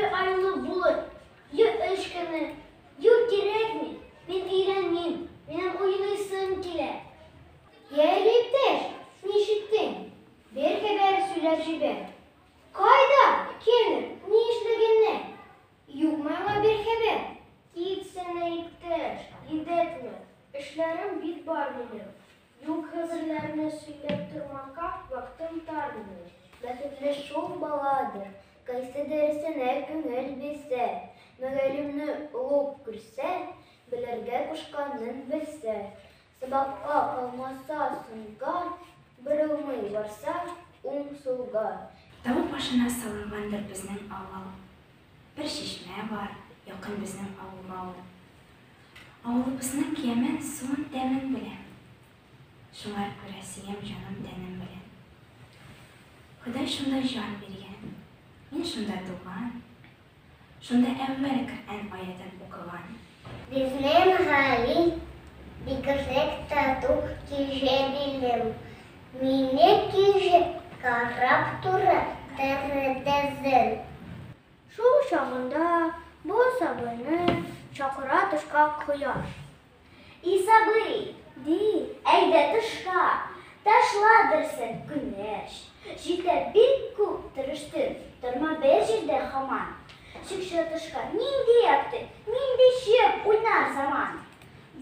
Ике айлы булыр, йә өч көне. Юк, кирәкми, мин өйрәнмим, минем уйныйсым килә. Йә әле, иптәш, ни ишеттең? Бер хәбәр сөйләп җибәр. Кайда, кемнәр, ни эшләгәннәр? Юкмы аңа бер хәбәр? Китсәнә, иптәш, йөдәтмә, эшләрем бик бар минем. Юк хәзерләрне сөйләп тормакка вактым тар минем. Бәхетле шул баладыр, кайсы дәресенә күңел бирсә, мөгаллимне олуг күрсә, белергә кушканын белсә, сабакка калмаса соңга, борылмый барса уң-сулга. Тау башына салынгандыр безнең авыл. Бер чишмә бар, якын безнең авылга ул. Авылыбызның ямен, суын, тәмен беләм. Шуңар күрә сөям җаным-тәнем белән. Ходай шунда җан биргән, мин шунда туган, шунда әүвәл Коръән аятен укыган. Безнең Гали бигрәк тату киҗә дилем. Мине киҗә карап тора тәрәзәдән. Шул чагында бу сабыйны чакыра тышка кояш. И сабый, ди, әйдә тышка, ташла дәрсен көнләш. Җитә бик күп тырыштың, торма бер җирдә һаман. Чыкчы тышка, нинди якты, нинди шәп уйнар заман.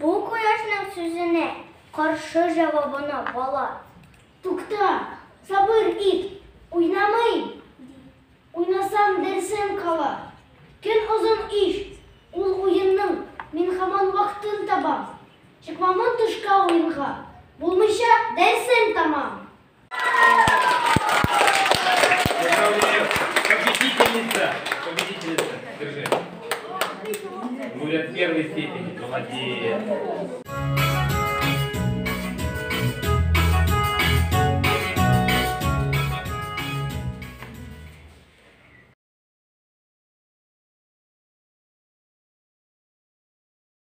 Бу кояшның сүзенә каршы җавабына бала. Тукта, сабыр ит, уйнамыйм, ди. Уйнасам, дәрсем кала. Көн озын ич, ул уенның мин һаман вакытын табам. Чыкмамын тышка уенга, булмыйча дәрсем тәмам. Поздравляю! Победительница! Победительница! Держи. Лауреат первой степени. Молодец!